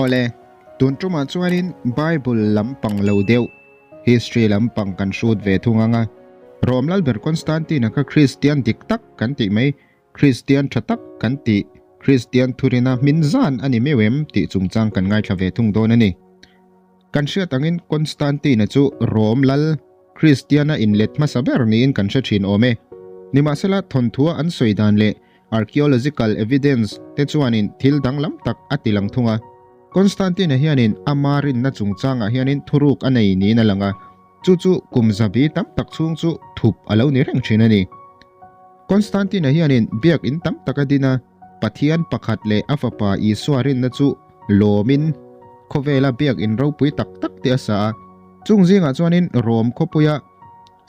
Awle, tun tumah chuanin Bible lampang lo deuh, history lampang kan hrut ve thung ang a. Rom Lalber Constantine-a kha Kristian dik tak kan tih mai, Kristian tha tak kan tih, Kristian thurina hmin zan a ni meuh em tih chungchang kan ngaithla ve thung dawn a ni. Kan hriat angin Constantine-a chu Rom lal Kristiana inlet hmasa ber niin kan hre thin awm e. Nimahsela thawnthua an sawi dan leh archaeological evidence te chuanin thil danglam tak a ti lang thung a. Constantine-a hianin ama rinna chungchangah hianin thuruk a nei niin a lang a, chu chu kum zabi tam tak chhung chu thup a lo ni reng thin a ni. Constantine-a hianin biak in tam tak a din a, Pathian pakhat leh a fapa Isua rinna chu lawmin khawvela biak in ropui tak tak te a sa a. Chung zingah chuanin Rome khawpuia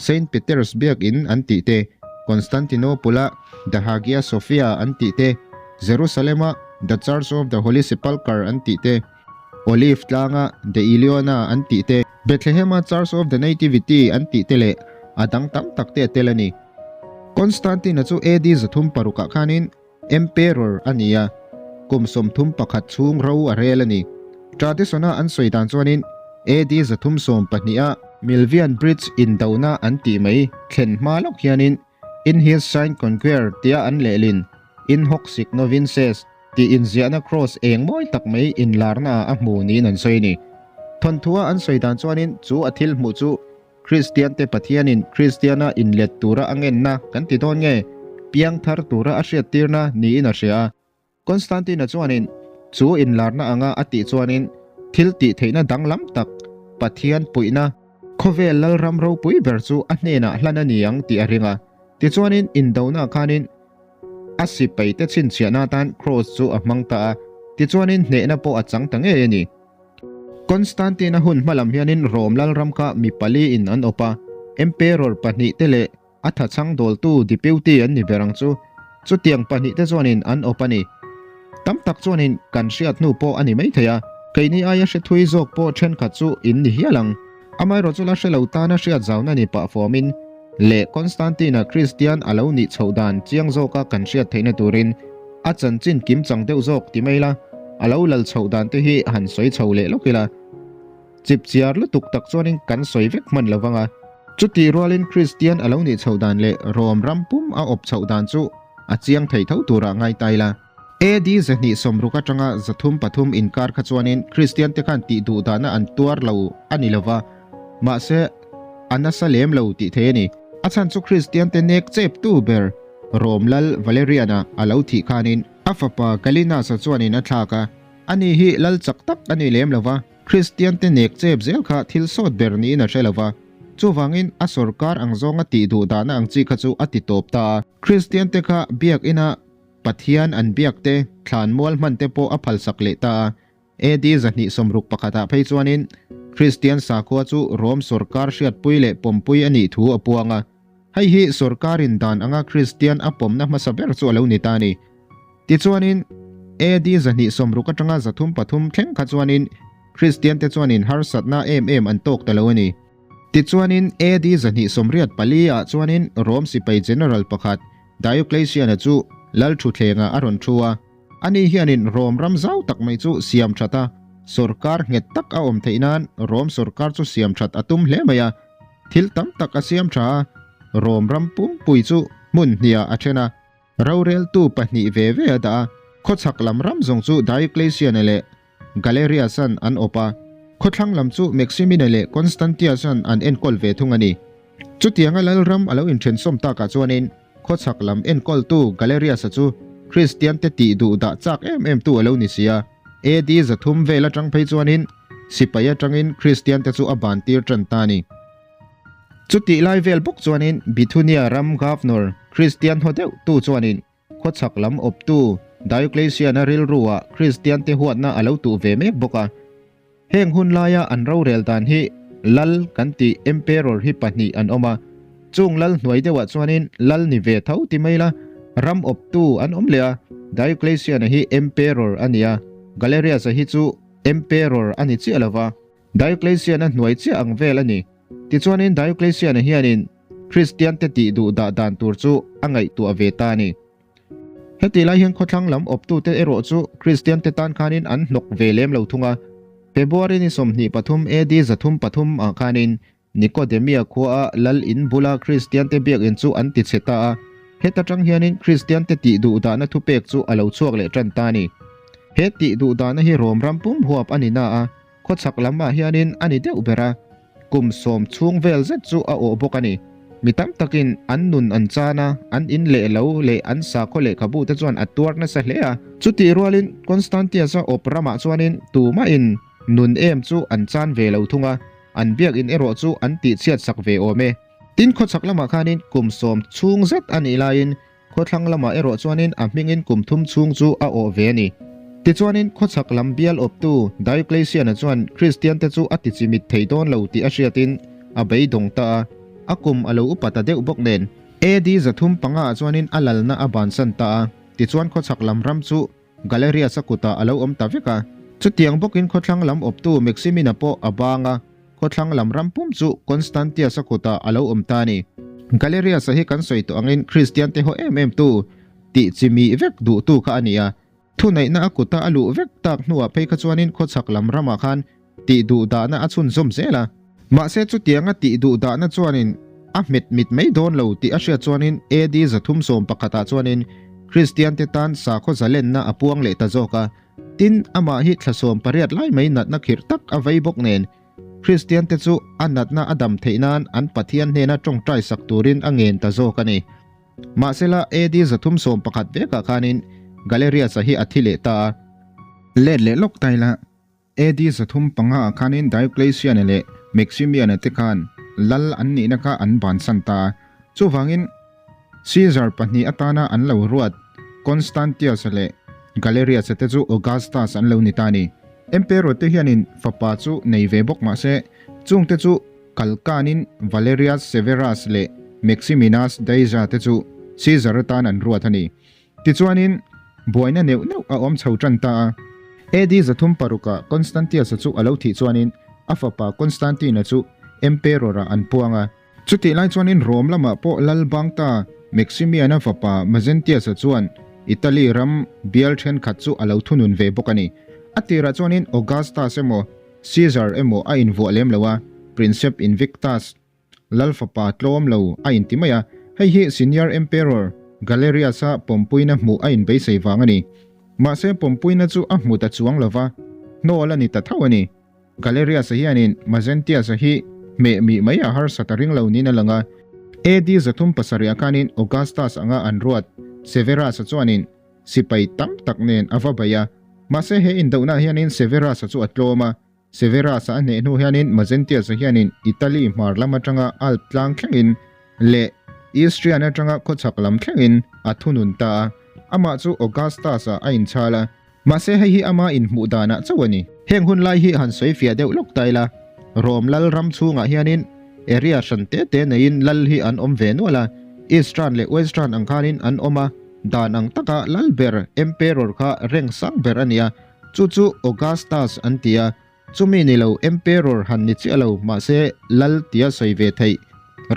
Saint Peter's biak in an tih te, Constantinople-a The Hagia Sophia an tih te, Jerusalem-a The Church of the Holy Sepulchre an tih te, Olive tlanga The Eleona an tih te, Bethlehem-a Church of the Nativity an tih te leh a dang tam tak te a tel a ni. Constantine-a chu AD 306 ah khanin Emperor a ni a, kum 31 chhung ro a rel a ni. Tradition-a an sawi dan chuanin AD 312 ah Milvian Bridge indona an tih mai thlen hma lawk hianin In his sign conquer tia an lehlin In hoc signo vinces tih inziahna cross eng mawi tak mai inlarna ah a hmu niin an sawi a ni. Thawnthua an sawi dan chuanin chu a thil hmuh chu Kristiante Pathianin Kristiana inlet tura a ngenna kan ti dawn nge? Piangthar tura a hriattirna niin a hria a. Constantine-a chuanin chu inlarna anga a tih chuanin thil tih theihna danglam tak, Pathian puihna, khawvel lalram ropui ber chu a hnenah hlan a ni ang tih a ring a. Tichuanin indona khanin a sipaite chhinchhiahna atan Cross chu a hmang ta a, tichuanin hnehna pawh a chang ta ngei a ni. Constantine-a hun hmalam hianin Rom lalram kha mi pali in an awp a, Emperor pahnih te leh a thachhang dawltu deputy an ni ber ang chu. Chutiang pahnih te chuanin an awp a ni. Tam tak chuanin kan hriat hnu pawh a ni maithei a, keini aia hre thui zawk pawh thenkhat chu in ni hial ang. Amaherawh chu la hre lo tana hriat zauna ni pah fawmin leh Constantine-a Kristian a lo nih chhoh dan chiang zawka kan hriat theihna turin a chanchin kim chang deuh zawk ti mai la, a lo lal chhoh dan te hi han sawi chho leh lawk ila. Chip chiar lutuk tak chuanin kan sawi vek hman lo vang a. Chutih rualin Kristian a lo nih chhoh dan leh Rom ram pum a awp chhoh dan chu a chiang thei tho turah ngai ta ila. AD 260 atanga 303 inkar kha chuanin Kristian te khan tih duh dahna an tuar lo a ni lova, mahse a nasa lem lo tih thei a ni. A chhan chu Kristian te nek chep tu ber Rom lal Valerian-a a lo thih khanin a fapa Gallinas-a chuanin a thlak a, ani hi lal chak tak a ni lem lova, Kristian te nek chep zel kha thil sawt ber niin a hre lova, chuvangin a sorkar ang zawnga tih duh dahna ang chi kha chu a ti tawp ta a. Kristian te kha biakina Pathian an biak te, thlan mual hman te pawh a phalsak leh ta a. AD 261 ah phei chuanin Kristian sakhua chu Rom sorkar hriatpui leh pawmpui a nih thu a puang a. Hei hi sorkarin dan anga Kristian a pawmna hmasa ber chu a lo ni ta a ni. Tichuanin AD 260 atanga 303 thleng kha chuanin Kristian te chuanin harsatna em em an tawk ta lo a ni. Tichuanin AD 284 ah chuanin Rom sipai general pakhat Diocletian-a chu lal thutthlengah a rawn thu a, ani hianin Rom ram zau tak mai chu siam that a, sorkar nghet tak a awm theih nan Rom sorkar chu siam that a tum hle mai a, thil tam tak a siam tha a, Rom ram pumpui chu hmun hniah a then a, roreltu pahnih ve ve a dah a, khawchhak lam ram zawng chu Diocletian-a leh Galerius-a'n an awp a, khawthlang lam chu Maximina leh Constantius-a'n an enkawl ve thung a ni. Chutianga lalram a lo inthensawm takah chuanin khawchhak lam enkawltu Galerius-a chu Kristiante tih duh dah chak em em tu a lo ni si a, AD 300 vel atang phei chuanin sipai atangin Kristiante chu a ban tir tan ta a ni. Chutih lai vel bawk chuanin Bithunia ram governor Kristian haw deuh tu chuanin Khawchhak lam awptu Diocletian-a rilruah Kristiante huatna a lo tuh ve mek bawk a. Heng hun laia an rorel dan hi Lal kan tih Emperor hi pahnih an awm a. Chung lal hnuai deuhah chuanin lal ni ve tho ti mai la, ram awptu an awm leh a. Diocletian-a hi Emperor a ni a, Galerius-a hi chu Emperor a ni chiah lo va. Diocletian-a hnuai chiah ang vel a ni. Tichuanin Diocletian-a hianin Kristiante tih duh dah dan tur chu a ngaihtuah ve ta a ni. Hetih lai hian khawthlang lam awptute erawh chu Kristiante tan khanin an hnawk ve lem lo thung a. February ni 23 AD 303 ah khanin Nikodemia khuaa lal in bula Kristiante biakinn chu an tichhe ta a, heta tang hianin Kristiante tih duhdahna thupek chu a lo chhuak leh tan ta a ni. He tih duhdahna hi Rom ram pum huap a ni na a, Khawchhak lamah hianin a ni deuh ber a, kum sawm chhung vel zet chu a awh bawk a ni. Mi tam takin an nun an chan a, an in leh lo leh an sakhaw lehkhabu te chuan a tuar nasa hle a. Chutih rualin Constantius-a awp ramah chuanin tumahin nun em chu an chan ve lo thung a, an biakinn erawh chu an tihchhiat sak ve awm e. Tin, khawchhak lamah khanin kum sawm chhung zet a nih laiin Khawthlang lamah erawh chuanin a hmingin kum thum chhung chu a awh ve a ni. Tichuanin khawchhak lam bial awptu Diocletian-a chuan Kristiante chu a tichimit thei dawn lo tih a hriatin a beidawng ta a, a kum a lo upa ta deuh bawk nen. AD 305 ah chuanin a lalna a bansan ta a, tichuan khawchhak lam ram chu Galerius-a kutah a lo awm ta vek a. Chutiang bawkin khawthlang lam awptu Maximin-a pawh a bang a, Khawthlang lam ram pum chu Constantius-a kutah a lo awm ta a ni. Galerius-a hi kan sawi tawh angin Kristiante haw em em tu, tih chi mi vek duhtu kha a ni a. Thuneihna a kuta a luh vek tak hnuah phei kha chuanin khawchhak lam ramah khan tih duhdahna a chhunzawm zel a. Mahse chutianga tih duhdahna chuanin a hmet mit mai dawn lo tih a hriat chuanin AD 311 ah chuanin Kristiante tan sakhaw zalenna a puang leh ta zawk a. Tin, amah hi thla 18 lai mai natna khirh tak a vei bawk nen, Kristiante chu a natna a dam theih nan an Pathian hnena tawngtai sak turin a ngen ta zawk a ni. Mahsela, AD 311 vekah khanin Galerius-a hi a thi leh ta a. Let leh lawk ta ila, AD 305 ah khanin Diocletian-a leh Maximian-a te khan lal an nihna kha an bansan ta a. Chuvangin, Caesar pahnih atana an lo ruat Constantius-a leh Galerius-a te chu Augustus an lo ni ta a ni. Emperor te hianin fapa chu nei ve bawk mah se, chungte chu kalkanin Valerius Severus leh Maximinus Daia te chu Caesar atan an ruat a ni. Tichuanin, buaina neuh neuh a awm chho tan ta a. AD 306-ah Constantius-a chu a lo thih chuanin a fapa Constantine-a chu Emperor-ah an puang a. Chutih lai chuanin Rom lamah pawh lal bangta Maximian-a fapa Mazentius-a chuan Italy ram bial thenkhat chu a lo thunun ve bawk a ni. A tirah chuanin Augustus emaw Caesar emaw a invuah lem lo a, Princeps Invictus, lal fapa tlawm lo, a inti mai a. Hei hi Senior Emperor Galerius-a pawmpuina hmuh a inbeisei vang a ni. Mahse pawmpuina chu a hmu ta chuang lo va, hnawl a ni ta tho a ni. Galerius-a hianin Mazentius-a hi hmeh mih mai a harsat a ring lo niin a lang a. AD 307 ah khanin Augustus anga an ruat Severus-a chuanin sipai tam tak nen a va bei a. Mahse he indohnaah hianin Severus-a chu a tlawm a. Severus-a a hneh hnu hianin Mazentius-a hianin Italy hmar lam atanga Alp tlang thlengin leh Istrian atanga khawchhak lam thlengin a thunun ta a. Amah chu Augustus-a a inchhal a. Mahse hei hi ama inhmuh danah chauh a ni. Heng hun lai hi han sawi fiah deuh lawk ta ila, Rom lal ram chhungah hianin area hran te te neiin lal hi an awm ve nual a, Eastern leh Western ang khanin an awm a, dan ang taka lal ber, emperor, kha rank sang ber a ni a, chu chu Augustus an ti a, Chumi ni lo Emperor han ni chiah lo mahse lal tia sawi ve theih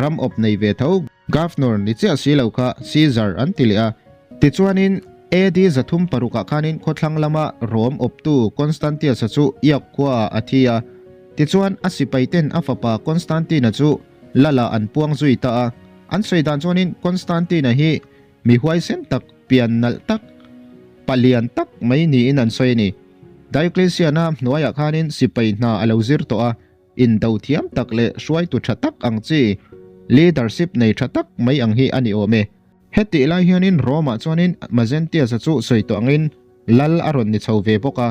ram awp nei ve tho Governor ni chiah si lo kha Caesar an ti leh a. Tichuanin AD 306 ah khanin khawthlang lama Rom awptu Constantius-a chu Iak khuaah a thi a. Tichuan a sipaiten a fapa Constantine-a chu lalah an puang zui ta a. An sawi dan chuanin Constantine-a hi Mi huaisen tak, pian nalh tak, palian tak mai niin an sawi a ni. Diocletian-a hnuaiah khanin sipai hna a lo zir tawh a, indo thiam tak leh hruaitu tha tak ang chi, leadership nei tha tak mai ang hi a ni awm e. Hetih lai hianin Rome-ah chuanin Mazentius-a chu sawi tawh angin lal a rawn ni chho ve bawk a.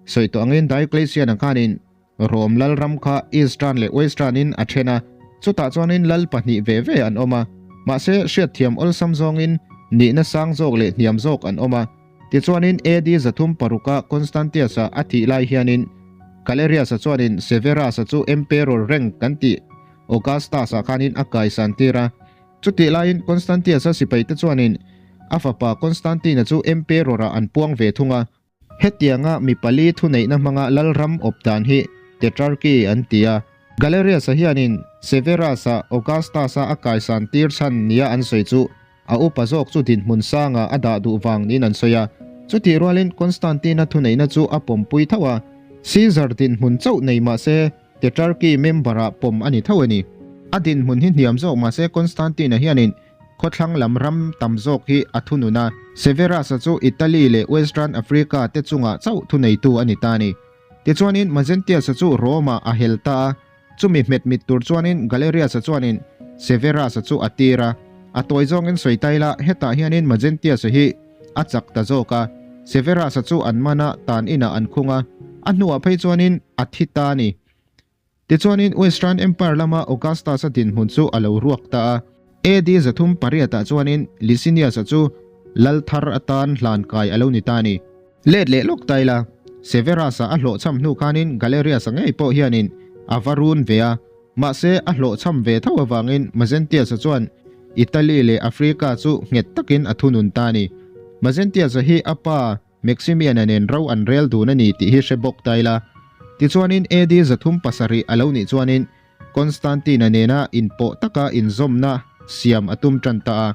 Sawi tawh angin Diocletian-a khanin Rom lalram kha Eastern leh Western in a then a, chutah chuanin lal pahnih ve ve an awm a, mahse hriatthiam awlsam zawngin nihna sang zawk leh hniam zawk an awm a. Tichuanin AD 306 a Constantius-a a thih lai hianin Galerius-a chuanin Severus-a chu Emperor rank kan tih Augustus-ah khanin a kaisan tir a. Chutih laiin Constantius-a sipaite chuanin a fapa Constantine-a chu Emperor-ah an puang ve thung a. Hetianga mi pali thuneihna hmanga lalram awp dan hi Tetrarchy an ti a. Galerius-a hianin Severus-a Augustus-a a kaisan tir chhan nia an sawi chu. A upa zawk chu dinhmun sangah a dah duh vang niin an sawi a. Chutih rualin Constantine-a thuneihna chu a pawmpui tho a. Caesar dinhmun chauh nei mah se Tetrarchy member-ah pawm a ni tho a ni. A dinhmun hi hniam zawk mah se Constantine-a hianin khawthlang lam ram tam zawk hi a thunun a. Severus-a chu Italy leh Western Africa te chungah chauh thuneitu a ni ta a ni. Tichuanin Magnentius-a chu Rome-ah a hel ta a, chumi hmet mit tur chuanin Galerius-a chuanin Severus-a chu a tir a. A tawi zawngin sawi ta ila, hetah hianin Magnentius-a hi a chak ta zawk a, Severus-a chu an man a, tan inah an khung a, a hnuah phei chuanin a thi ta a ni. Tichuanin Western Empire lama Augustus-a dinhmun chu a lo ruak ta a. AD 308 ah chuanin Licinius-a chu lal thar atan hlan kai a lo ni ta a ni. Let leh lawk ta ila, Severus-a a hlawhchham hnu khanin Galerius-a ngei pawh hianin a va run ve a, mahse a hlawhchham ve tho avangin Magnentius-a chuan Italy leh Africa chu nghet takin a thunun ta a ni. Magnentius-a hi a pa Maximian-a nen ro an rel dun a ni tih hi hre bawk ta ila. Tichuanin AD 307 a lo nih chuanin Constantine-a nena inpawh taka inzawmna siam a tum tan ta a.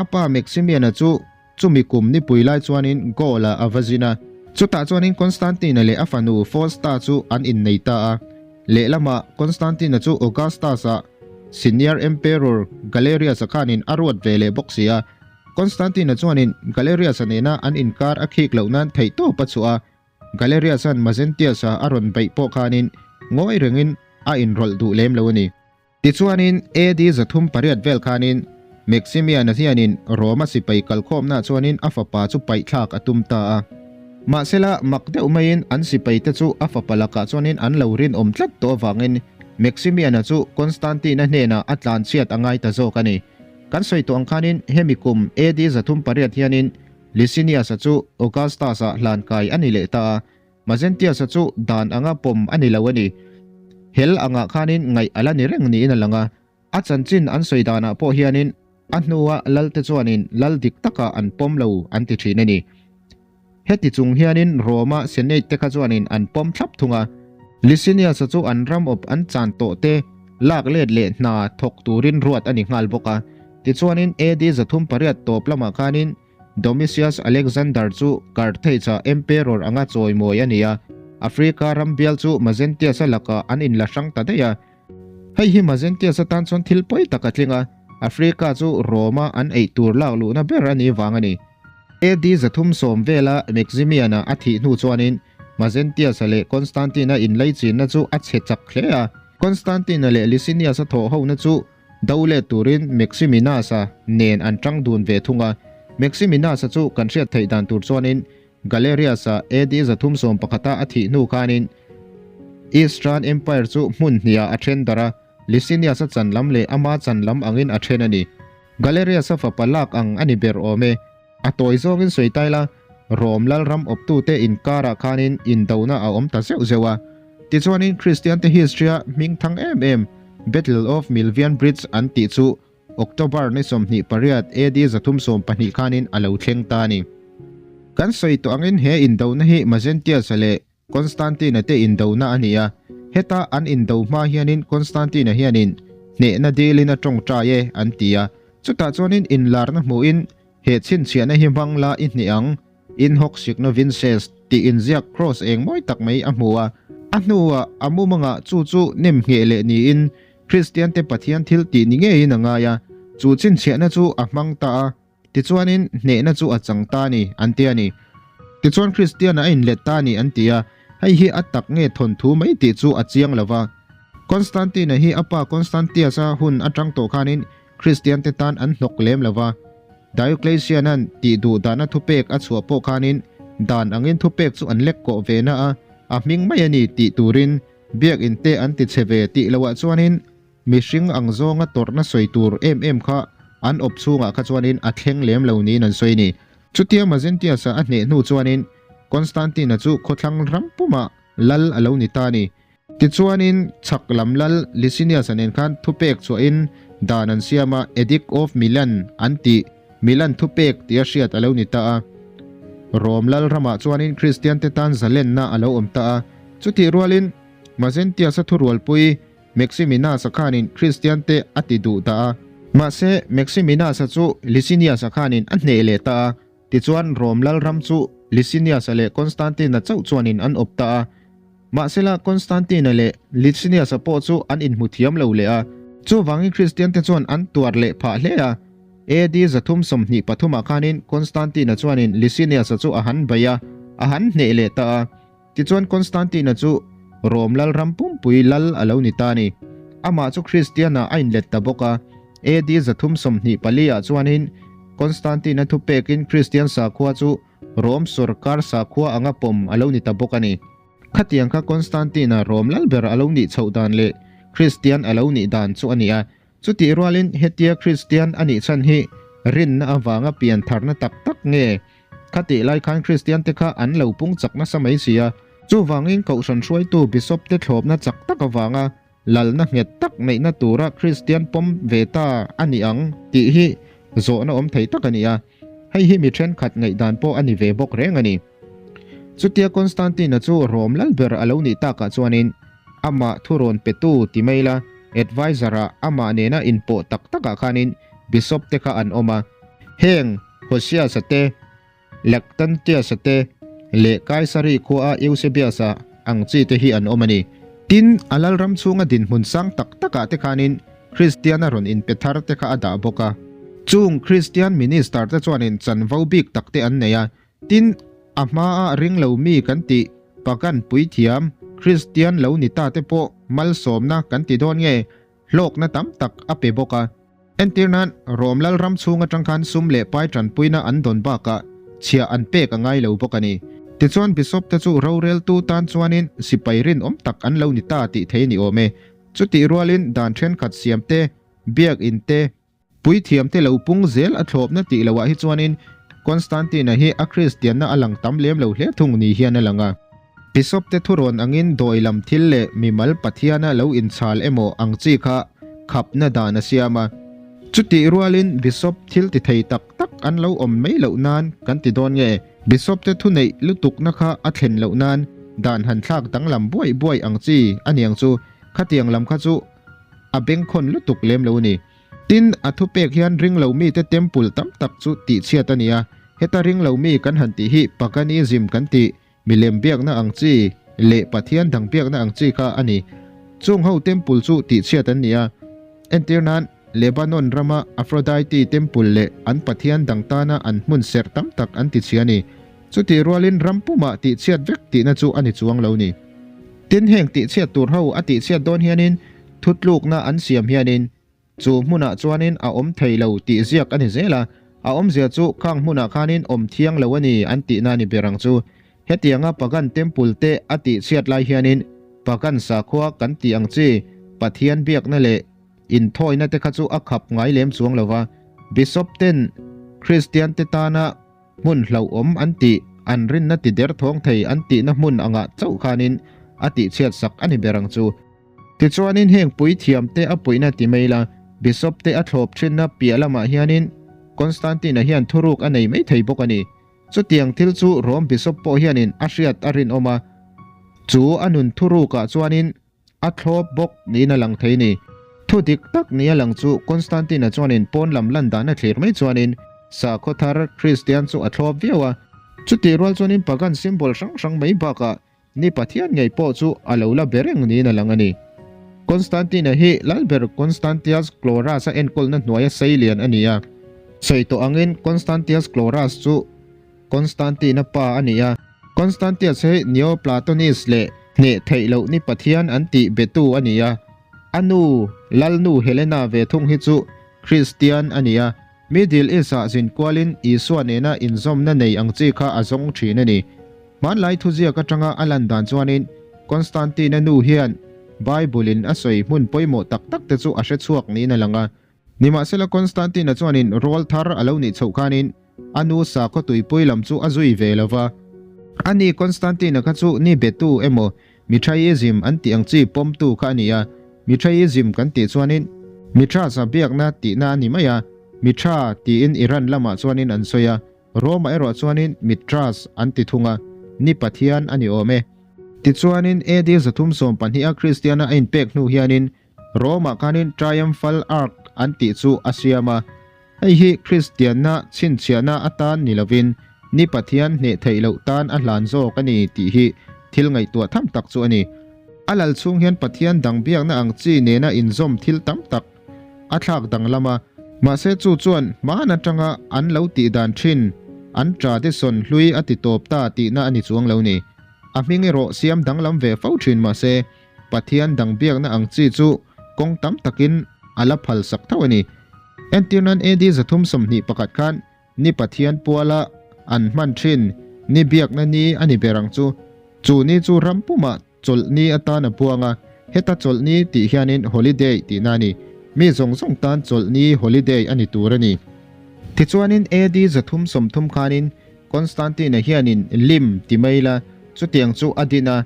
A pa Maximian-a chu chumi kum nipui lai chuanin Gaul-a a va zin a. Chutah chuanin Constantine-a leh a fanu Fausta chu an innei ta a. Lehlamah Constantine-a chu Augustus-a senior emperor Galerius-a khanin a ruat ve leh bawk si a. Constantine-a chuanin Galerius-a nena an inkar a khik loh nan theihtawp a chhuah a, Galerius-a'n Magnentius-a a rawn beih pawh khanin ngawi rengin a inrawlh duh lem lo a ni. Tichuanin AD 308 vel khanin Maximian-a hianin Rome-a sipai kalkhawmnaah chuanin a fapa chu paihthlak a tum ta a. Mahsela, mak deuh maiin an sipaite chu a fapa lakah chuanin an lo rinawm tlat tawh avangin Maximian-a chu Constantine-a hnenah a tlanchhiat a ngai ta zawk a ni. Kan sawi tawh ang khanin hemi kum AD 308 hianin Licinius-a chu Augustus-a hlan kai a ni leh ta a, Magnentius-a chu dan anga pawm a ni lo a ni. Hel angah khanin ngaih a la ni reng niin a lang a, a chanchin an sawi danah pawh hianin a hnua lalte chuanin lal dik takah an pawm lo an ti thin a ni. Heti chung hianin Rome-a Senate te kha chuanin an pawm thlap thung a. Licinius-a chu an ram awp an chan tawh te lak let leh hna thawk turin ruat a ni nghal bawk a. Tichuanin AD 308 tawp lamah khanin Domitius Alexander chu Carthage-a emperor anga chawimawi a ni a. Africa ram bial chu Magnentius-a lakah an inla hrang ta daih a. Hei hi Magnentius atan chuan thil pawi tak a tling a, Africa chu Rome-a an ei tur lak luhna ber a nih vang a ni. AD 310 vela Maximian-a a thih hnu chuanin Magnentius-a leh Constantine-a inlaichinna chu a chhe chak hle a. Constantine-a leh Licinius-a thawh hona chu do let turin Maximinus-a nen an tang dun ve thung a. Maximinus-a chu kan hriat theih dan tur chuanin Galerius-a AD 311-a a thih hnu khanin Eastern Empire chu hmun hnihah a then darh a, Licinius-a chan lam leh ama chan lam angin a then a ni. Galerius-a fapa lak ang a ni ber awm e. A tawi zawngin sawi ta ila, Rom lalram awptute inkarah khanin indona a awm ta zeuh zeuh a. Tichuanin Kristiante history-a hming thang em em Battle of Milvian Bridge an tih chu October ni 28 AD 312 khanin a lo thleng ta a ni. Kan sawi tawh angin he indona hi Magnentius-a leh Constantine-a te indona a ni a, heta an indo hma hianin Constantine-a hianin hnehna dilin a tawngtai e an ti a, chutah chuanin inlarna hmuhin he chhinchhiahna hi hmang la i hneh ang, in hoc signo vinces tih inziak cross eng mawi tak mai a hmu a, a hnuah a mumangah chu chu nem ngheh leh niin Kristiante Pathian thil tih ni ngeiin a ngai a, chu chhinchhiahna chu a hmang ta a. Tichuanin, hnehna chu a chang ta a ni, an ti a ni. Tichuan Kristian-a a inlet ta a ni, an ti a. Hei hi a tak nge thawnthu mai tih chu a chiang lo va. Constantine-a hi a pa Constantius-a hun atang tawh khanin Kristiante tan an hnawk lem lo va. Diocletian-a'n tih duh dahna thupek a chhuah pawh khanin dan angin thupek chu an lek kawh ve na a, a hming mai a ni tih turin biak inte an ti che ve tih loah chuanin Mihring ang zawnga tawrhna sawi tur em em kha an awp chhungah kha chuanin a thleng lem lo niin an sawi a ni. Chutia Magnentius-a a hneh hnu chuanin Constantine-a chu khawthlang ram pumah lal a lo ni ta a ni. Tichuanin chhak lam lal Licinius-a nen khan thupek chhuahin dan an siam a, Edict of Milan an tih, Milan thupek tia hriat a lo ni ta a. Rome lal ramah chuanin Kristiante tan zalenna a lo awm ta a. Chutih rualin Magnentius-a thurualpui Maximinus-a khanin Kristiante a ti duh dah a. Mahse, Maximinus-a chu Licinius-a khanin a hneh leh ta a, tichuan Rom lalram chu Licinius-a leh Constantine-a chauh chuanin an awp ta a. Mahsela, Constantine-a leh Licinius-a pawh chu an inhmu thiam lo leh a, chuvangin Kristiante chuan an tuar leh phah hle a. AD 323 ah khanin Constantine-a chuanin Licinius-a chu a han bei a, a han hneh leh ta a. Tichuan Constantine-a chu Rom lalram pumpui lal a lo ni ta a ni. Amah chu Kristian-ah a inlet ta bawk a. AD 324 ah chuanin Constantine-a thupekin Kristian sakhua chu Rom sawrkar sakhua anga pawm a lo ni ta bawk a ni. Khatiang kha Constantine-a Rom lal ber a lo nih chhoh dan leh Kristian a lo nih dan chu a ni a. Chutih rualin hetia Kristian a nih chhan hi rinna avanga pian tharna tak tak nge? Khatih lai khan Kristian te kha an lo pung chak nasa mai si a. Chuvangin Kohhran hruaitu Bishop te thlawpna chak tak avanga lalna nghet tak neihna tura Kristian pawm ve ta a ni ang tih hi zawhna awm thei tak a ni a. Hei hi mi thenkhat ngaihdan pawh a ni ve bawk reng a ni. Chutia Constantine-a chu Rom lal ber a lo nih takah chuanin amah thurawn petu ti mai la, adviser-ah amah nena inpawh tak takah khanin Bishop te kha an awm a. Heng Hosias-a te, Lactantius-a te leh Kaisari khuaa Eusebius-a ang chi te hi an awm a ni. Tin, a lalram chhunga dinhmun sang tak takah te khanin Kristian-a rawn inpe thar te kha a dah bawk a. Chung Kristian minister te chuanin chanvo bik tak te an nei a, tin, a hmaa ring lo mi kan tih pagan puithiam Kristian lo ni ta te pawh malsawmna kan ti dawn nge hlawkna tam tak a pe bawk a. Entir nan, Rom lalram chhung atang khan sum leh pai tanpuina an dawn bakah chhiah an pek a ngai lo bawk a ni. Tichuan Bishop te chu roreltu tan chuanin sipai rinawm tak an lo ni ta tih thei a ni awm e. Chutih rualin dan thenkhat siam te, biakinn te, puithiam te lo pung zel a thlawpna tih loah hi chuanin Constantine-a hi a Kristianna a lang tam lem lo hle thung ni hian a lang a. Bishop te thurawn angin dawi lam thil leh mimal Pathiana lo inchhal emaw ang chi kha khapna dan a siam a. Chutih rualin Bishop thil ti thei tak tak an lo awm mai loh nan kan ti dawn nge? Bishop te thuneih lutukna kha a thlen loh nan dan han thlak danglam buai buai ang chi a niang chu khatiang lam kha chu a bengkhawn lutuk lem lo a ni. Tin, a thupek hian ringlo mite temple tam tak chu tihchhiat a ni a, heta ringlo mi kan han tih hi Paganism kan tih Milem biakna ang chi leh Pathian dang biakna ang chi kha a ni. Chung ho temple chu tihchhiat an ni a. Entir nan, Lebanon rama Aphrodite temple leh an pathian dang tana an hmun serh tam tak an tichhia a ni. Chutih rualin ram pumah tihchhiat vek tihna chu a ni chuang lo ni. Tin, heng tihchhiat tur ho a tihchhiat dawn hianin thutlukna an siam hianin Chu hmunah chuanin a awm thei lo tih ziak a ni zel a, a awmzia chu khang hmunah khanin awm thiang lo a ni an tihna a ni ber ang chu. Hetianga Pagan Temple te a tih chhiat lai hianin Pagan sakhua kan tih ang chi Pathian biakna leh inthawina te kha chu a khap ngai lem chuang lo va, Bishop ten Kristian te tana hmun hlauhawm an tih, an rinna ti derthawng thei an tihna hmun angah chauh khanin a tih chhiat sak a ni ber ang chu. Tichuanin heng puithiam te a puihna ti mai la, Bishop te a thlawp thinna piah lamah hianin Constantine-a hian thuruk a nei mai thei bawk a ni. Chutiang thil chu Rome Bishop pawh hianin a hriat a rinawm a, chu a nun thurukah chuanin a thlawp bawk niin a lang thei a ni. Thu dik tak nia lang chu Constantine-a chuanin pawn lam lan dan a thlir mai chuanin sakhaw thar Kristian chu a thlawp viau a. Chutih rual chuanin pagan symbol hrang hrang mai bakah Ni Pathian ngei pawh chu a lo la be reng niin a lang a ni. Constantine-a hi Lalber Constantius Chlorus-a enkawlna hnuaia sei lian a ni a. Sawi tawh angin Constantius Chlorus chu Constantine-a pa a ni a. Constantius hi Neoplatonist leh hneh theih loh ni Pathian an tih betu a ni a. A nu, Lalnu Helena ve thung hi chu Kristian a ni a. Middle East-ah zin kualin Isua nena inzawmna nei ang chi kha a zawng thin a ni. Hmanlai thuziak atanga a lan dan chuanin Constantine-a nu hian Bible-in a sawi hmun pawimawh tak tak te chu a hre chhuak niin a lang a. Nimahsela Constantine-a chuanin rawl thar a lo nih chhoh khanin a nu sakhaw tuipui lam chu a zui ve lo va. Ani Constantine-a kha chu ni betu emaw Mithraism an tih ang chi pawmtu kha a ni a, Mithraism kan tih chuanin Mithras-a biakna tihna a ni mai a, Mithra tiin Iran lamah chuanin an sawi a, Rome-ah erawh chuanin Mithras an ti thung a, ni pathian a ni awm e. Tichuanin AD 312 a Kristiana a inpek hnu hianin Rome-ah khanin Triumphal Arch an tih chu a siam a. Hei hi Kristianna chhinchhiahna atan ni lovin ni Pathian hneh theih loh tan a hlan zawk a ni tih hi thil ngaihtuah tham tak chu a ni. A lal chhung hian Pathian dang biakna ang chi nena inzawm thil tam tak a thlak danglam a, mahse chu chuan hman atanga an lo tih dan thin an tradition hlui a ti tawp ta tihna a ni chuang lo ni. A hming erawh siam danglam ve fo thin mahse Pathian dang biakna ang chi chu kawng tam takin a la phal sak tho a ni. Entir nan AD 321 khan ni Pathian puala an hman thin ni biakna ni a ni ber ang chu. Chu ni chu ram pumah chawlh ni atan a puang a, heta chawlh ni tih hianin holiday tihna a ni. Mi zawng zawng tan chawlh ni holiday a ni tur a ni. Tichuanin AD 330 khanin Constantine-a hianin lim ti mai la chutiang chu a din a,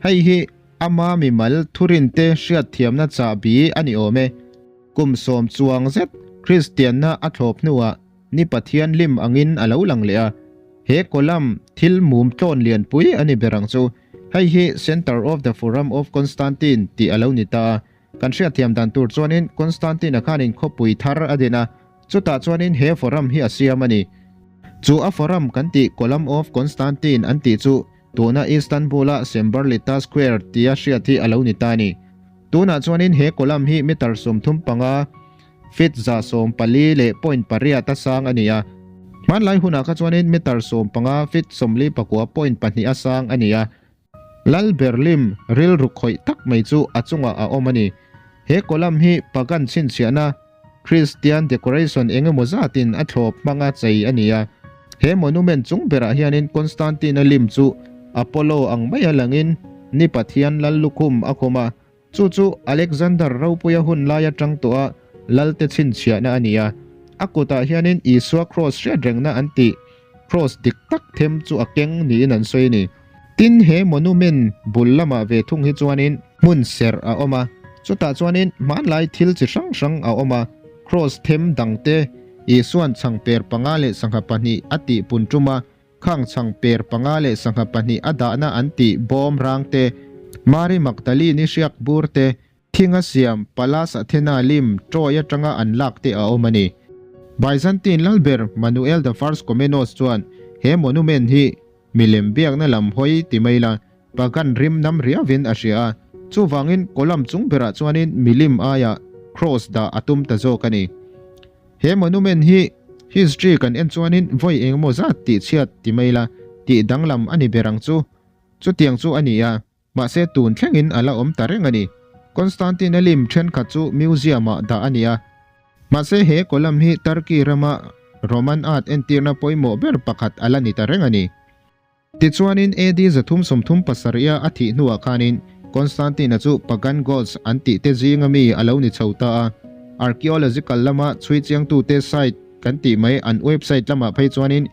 hei hi ama mimal thurinte hriatthiamna chahbi a ni awm e. Kum sawm chuang zet Kristianna a thlawp hnuah ni Pathian lim angin a lo lang leh a, he column thil mum tlawn lianpui a ni ber ang chu. Hei hi Centre of the Forum of Constantine tih a lo ni ta a. Kan hriatthiam dan tur chuanin Constantine-a khanin khawpui thar a din a, chutah chuanin he forum hi a siam a ni. Chu a forum kan tih Column of Constantine an tih chu tuna Istanbul-a Semberlita Square tia hriat hi a lo ni ta a ni. Tunah chuanin he column hi meter 35, feet 140 leh point pariat a sang a ni a. Hmanlai hunah kha chuanin meter 15, feet 49 point pahnih a sang a ni a. Lal Berlim rilru khawih tak mai chu a chungah a awm a ni. He column hi pagan chhinchhiahna, Christian decoration eng emaw zatin a thlawp hmanga chei a ni a. He monument chung berah hianin Constantine-a lim chu Apollo ang maia langin ni pathian lal lukhum a khum a. Chu chu Alexander ropuia hun lai atang tawha lalte chhinchhiahna a ni a. A kutah hianin Isua kraws hriat rengna an tih kraws dik tak them chu a keng niin an sawi a ni. Tin, he monument bul lamah ve thung hi chuanin hmun serh a awm a, chutah chuanin hmanlai thil chi hrang hrang a awm a, kraws them dangte Isua'n chhangper panga leh sangha pahnih a tih pun tum a, khang chhangper panga leh sangha pahnih a dahna an tih bawm rang te, Mari Magdalene-i hriak bur te, Thinga siam Pallas Athena lim Troy atanga an lak te a awm a ni. Byzantine lalber Manuel the First Komnenos chuan he monument hi milem biakna lam hawi ti mai la, pagan rim nam riauvin a hria a, chuvangin column chung berah chuanin milim aiah cross dah a tum ta zawk a ni. He monument hi history kan en chuanin vawi engemaw zat tihchhiat ti mai la, tih danglam a ni ber ang chu. Chutiang chu a ni a. Mahse tun thlengin a la awm ta reng a ni. Constantine-a lim thenkhat chu museum-ah dah a ni a. Mahse he column hi Turkey rama Roman art entirna pawimawh ber pakhat a la ni ta reng a ni. Tichuanin AD 337-a a thih hnuah khanin Constantine-a chu pagan gods an tih te zinga mi a lo ni chho ta a. Archaeological lama chhui chiangtute site kan tih mai an website lamah phei chuanin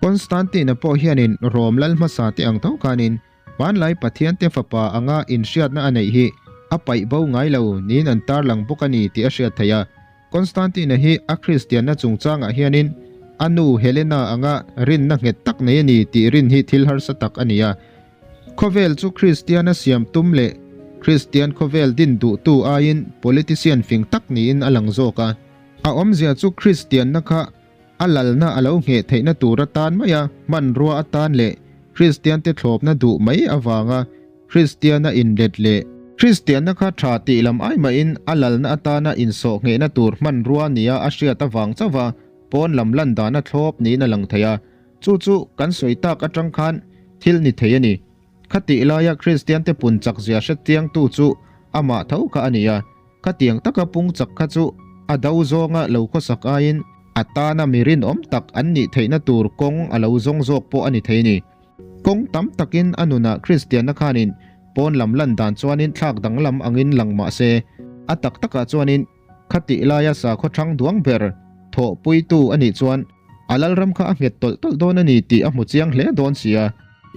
Constantine-a pawh hianin Rome lal hmasa te ang tho khanin Hmanlai Pathiante fapa anga inhriatna a neih hi a paih bo ngai lo niin an tarlang bawk a ni tih a hriat theih a. Constantine-a hi a Kristianna chungchangah hianin a nu Helena anga rinna nghet tak nei a ni tih rin hi thil harsa tak a ni a. Khawvel chu Kristiana siam tum leh Kristian khawvel din duhtu aiin politician fing tak niin a lang zawk a. A awmzia chu Kristianna kha A lalna a lo ngheh theihna tur atan maia hmanrua atan leh Kristiante thlawpna duh mai avanga Kristiana inlet leh Kristianna kha tha tih lam ai mahin a lalna atana insawh nghehna tur hmanrua nia a hriat avang chauha pawn lam lan dana thlawp niin a lang thei a, chu chu kan sawi tak atang khan thil ni thei a ni. Khatih laia Kristiante pun chakzia hrechiangtu chu amah tho kha a ni a. Khatiang taka pung chak kha chu a do zawnga lo khawsak aiin a tana mi rinawm tak an nih theihna tur kawng a lo zawng zawk pawh a ni thei ni. Kawng tam takin a nunah Kristianna khanin pawn lam lan dan chuanin thlak danglam angin lang mah se, a tak takah chuanin khatih laia sakhaw thang duang ber thawhpuitu a nih chuan a lalram kha a nghet tawlh tawlh dawn a ni tih a hmu chiang hle dawn si a.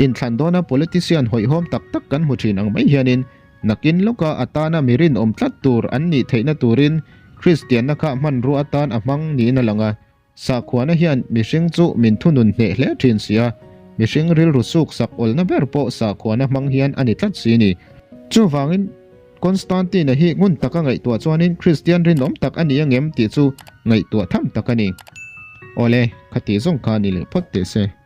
Inthlan dawna politician hawihhawm tak tak kan hmu thin ang mai hianin Nakin lawka atana mi rinawm tlat tur an nih theihna turin Kristianna kha hmanrua atan a hmang niin a lang a. Sakhuana hian mihring chu min thunun hneh hle thin si a, mihring rilru suk sak awlna ber pawh sakhuana hmang hian a ni tlat si ni. Chuvangin. Constantine-a hi ngun taka ngaihtuah chuanin Kristian rinawm tak a ni angem tih chu ngaihtuah tham tak a ni. Awle, khati zawng kha ni leh phawt teh se.